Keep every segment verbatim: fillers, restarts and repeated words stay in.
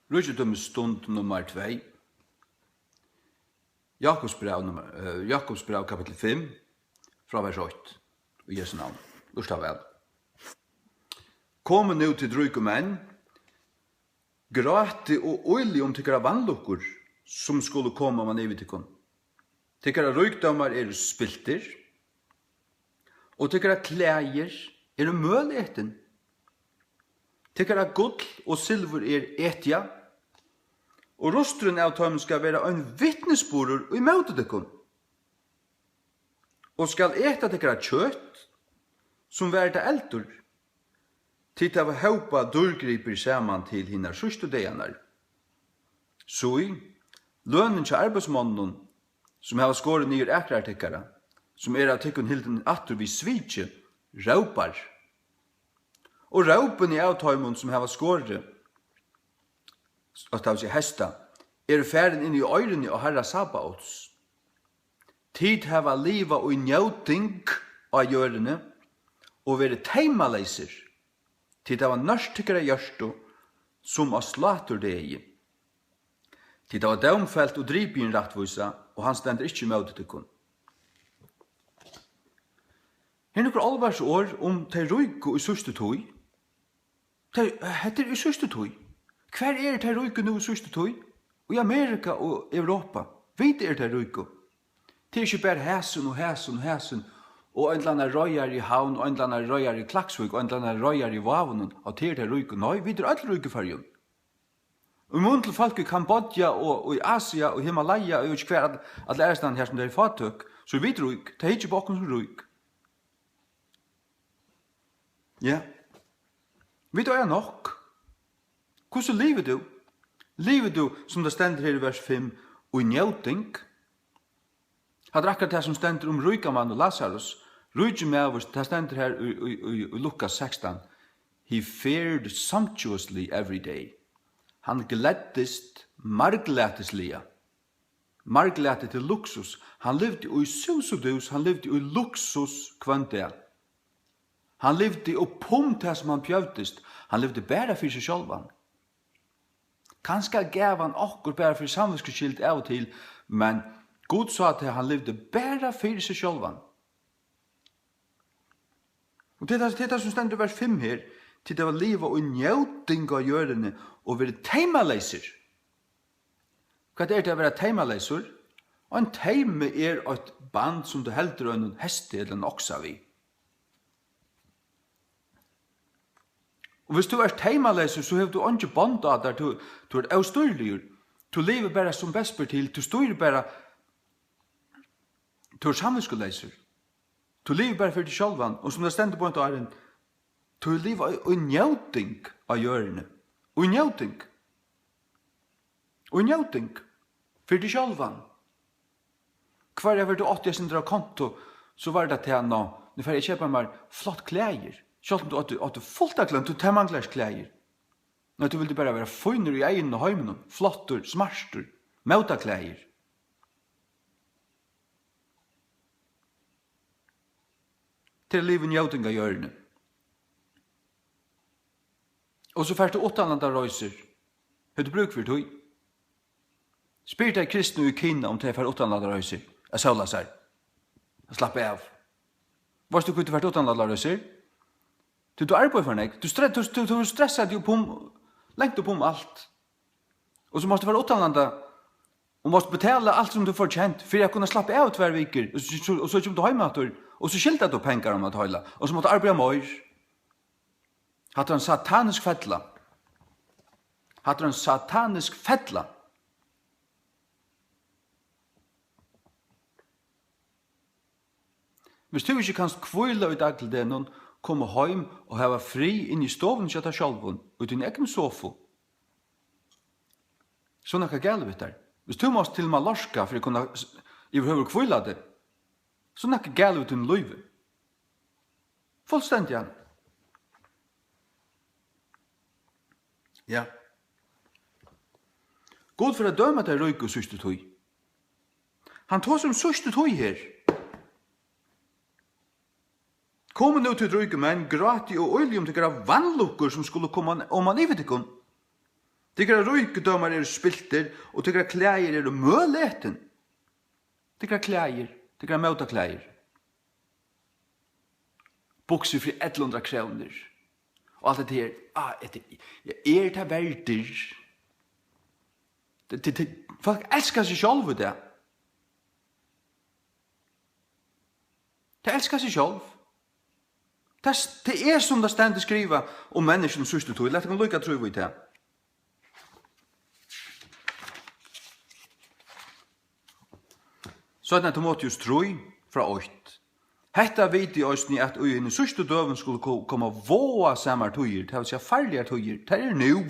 Ríkidømisstund nummar tvey. Jakobsbræv, nummar, eh, Jakobsbræv, kapittul fimm, frá vers eitt. Í Jesu navn. Lurta væl. Komið nú, tit ríku menn, grátið og ýlið um tykkara vanlukkur, sum skulu koma oman yvir tykkum. Tykkara ríkdómar eru spiltir, og tykkara klæðir eru møletin. Tykkara gull og silvur er etjað, og rusturin av teimum skal vera ein vitnisburður ímóti tykkum, og skal eta tykkara kjøt, sum var tað eldur. Tit hava hópað dýrgripir saman til hinar síðstu dagarnar. Sí, lønin hjá arbeiðsmonnunum, sum hava skorið niður akrar tykkara, sum eru av tykkum hildin aftur við sviki, rópar. Og rópini av teimum, sum hava skorið, at tað vil siga heysta, eru farin inn í oyruni á Harra Sabaots. Tit hava livað í njóting á jørðini og verið teymaleysir. Tit hava nørt tykkara hjørtu sum á sláturdegi. Tit hava dómfelt og dripið hin rættvísa, og hann stendur ikki ímóti tykkum. Her eru nøkur álvarsorð um tey ríku í síðstu tíð. Tey, hetta er í síðstu tíð. Hvar eru tey ríku nú í síðstu tíð? Í Amerika og Europa. Vit eru tey ríku. Tað er ikki bara hasin og hasin og hasin og ein ella annar reiðari í Havn og ein ella annar reiðari í Klaksvík og ein ella annar reiðari í Vágunum, og tað eru tey ríku. Nei, vit eru øll rík í Føroyum. Í mun til fólk í Kambodja og, og í Asia og Himalaya og eg veit ikki hvar, all-, alla aðrastaðni har sum tey eru fátøk, so eru vit rík. Tey hyggja upp á okkum sum rík. Ja. Vit eiga nokk. Hvussu livir tú? Livir tú, sum tað stendur her í vers fimm, í njóting? Hatta er akkurát tað, sum stendur um ríka mann og Lazarus. Ríki maður, tað stendur her í, í, í, í Lukas sekstan. He fared sumptuously every day. Hann gleddist marglætisliga. Marglæti til luksus. Hann livdi í sus og dus, hann livdi í luksus hvønn dag. Hann livdi upp um tað, sum hann bjøvdist. Hann livdi bara fyri seg sjálvan. Kanska gav hann okkurt bara fyri samvitskuskyld av og til, men Gud sá til, at hann livdi bara fyri seg sjálvan. Og tað er tað, tað er tað, sum stendur í vers fimm her. Tit hava livað í njóting á jørðini og verið teymaleysir. Hvat er tað at vera teymaleysur? Ein teymi er eitt band, sum tú heldur einum hesti ella einum oksa við. Og hvis tú ert teymaleysur, so hevur tú eingi bond á tær, tú, tú ert óstýriligur. Tú livir bara sum best ber til, tú stýrir bara, tú ert samvitskuleysur. Tú livir bara fyri teg sjálvan, og sum tað stendur beint áðrenn, tú livir í, í njóting á jørðini. Í njóting. Í njóting. Fyri teg sjálvan. Hvørja ferð tú átti eitt sindur av konto, so var tað tað, ná, nú fari eg at keypa mær flott klæðir. Sjálvt um tú átti, átti fult av klæðum, tú, tað manglar ikki klæðir. Nei, tú vildi bara vera fínur í eygunum á heiminum, flottur, smartur, mótaklæðir. Tað er at liva í njóting á jørðini. Og so fert tú uttanlandareisur. Hevur tú brúk fyri tí? Spyr tey kristnu í Kina, um tey fara uttanlandareisur at sóla sær, at slappa av. Veitst tú, hví tú fert uttanlandareisur? Tí tú arbeiðir for nógv. Tú stre-, tú, tú, tú stressar teg upp um, langt upp um alt. Og so mást tú fara uttanlanda og mást betala alt sum tú fær tjent fyri at kunna slappa av tvær vikur, og so, so, og so kemur tú heim aftur, og so skyldar tú pengar um at heila, og so mást tú arbeiða meir. Hatta er ein satanisk fella. Hatta er ein satanisk fella. Hvis tú ikki kanst hvíla í dagligdegnum, koma heim og hava frið inn í stovuni hjá tær sjálvum, í tíni egnu sofu, so er nakað galið við tær. Hvis tú mást til Mallorca fyri at kunna s-, yvirhøvur hvíla teg, so er nakað galið við tínum lívi. Fullstændiga. Ja. Gud fer at døma tey ríku síðstu tíð. Hann tosar um síðstu tíð her. Komið nú, tit ríku menn, grátið og ýlið um tykkara vanlukkur, sum skulu koma oman yvir tykkum. Tykkara ríkidómar eru spiltir, og tykkara klæðir eru møletin. Tykkara klæðir, tykkara mótaklæðir. Buksur fyri ellivu hundrað krónur. Og alt hetta her, ah, hetta, ja, er tað verdir? Tað, tað, tað, fólk elska seg sjálv í dag. Tað elskar seg sjálv. Tað s-, tað er, sum tað stendur skrivað um menniskjuni síðstu tíð. Lat okkum líka trúgva í tað. Seinna Timoteus trý, frá eitt. Hetta viti eisini, at í hinum síðstu døgum skulu ko-, koma váðasamar tíðir, tað vil siga farligar tíðir. Tað er nú.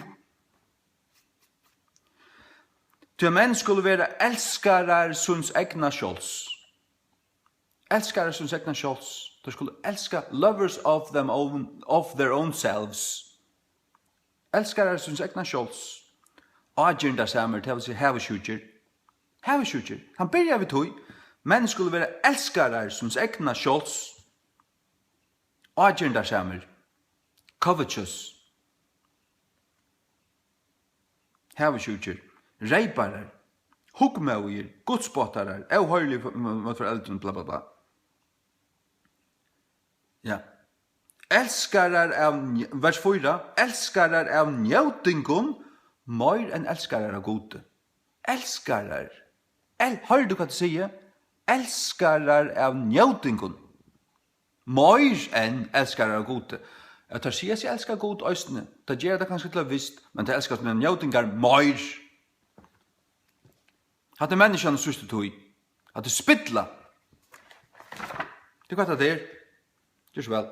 Tí menn skulu vera elskarar síns egna sjálvs. Elskarar síns egna sjálvs. Teir skulu elska, lovers of them own, of their own selves. Elskarar síns egna sjálvs. Ágirndarsamir, tað vil siga havisjúkir. Havisjúkir. Hann byrjar við tí. Menn skulu vera elskarar síns egna sjálvs. Ágirndarsamir. Covetous. Havisjúkir, reyparar, hugmóðigir, gudspottarar, óhoyriligir f-, m-, móti foreldrum, bla, bla, bla. Ja. Elskarar av nj-, vers fýra, elskarar av njótingum meir enn elskarar av Gudi. Elskarar. El-, hoyrir tú hvat eg sigi? Elskarar av njótingum. Meir enn elskarar av Gudi. Ja, teir siga seg elska Gud eisini. Teir gera tað kanska til ein vist, men teir elska sínar njótingar meir. Hatta er menniskjan í síðstu tíð. Hatta er spilla. Tað er hvat tað er. Ger so væl.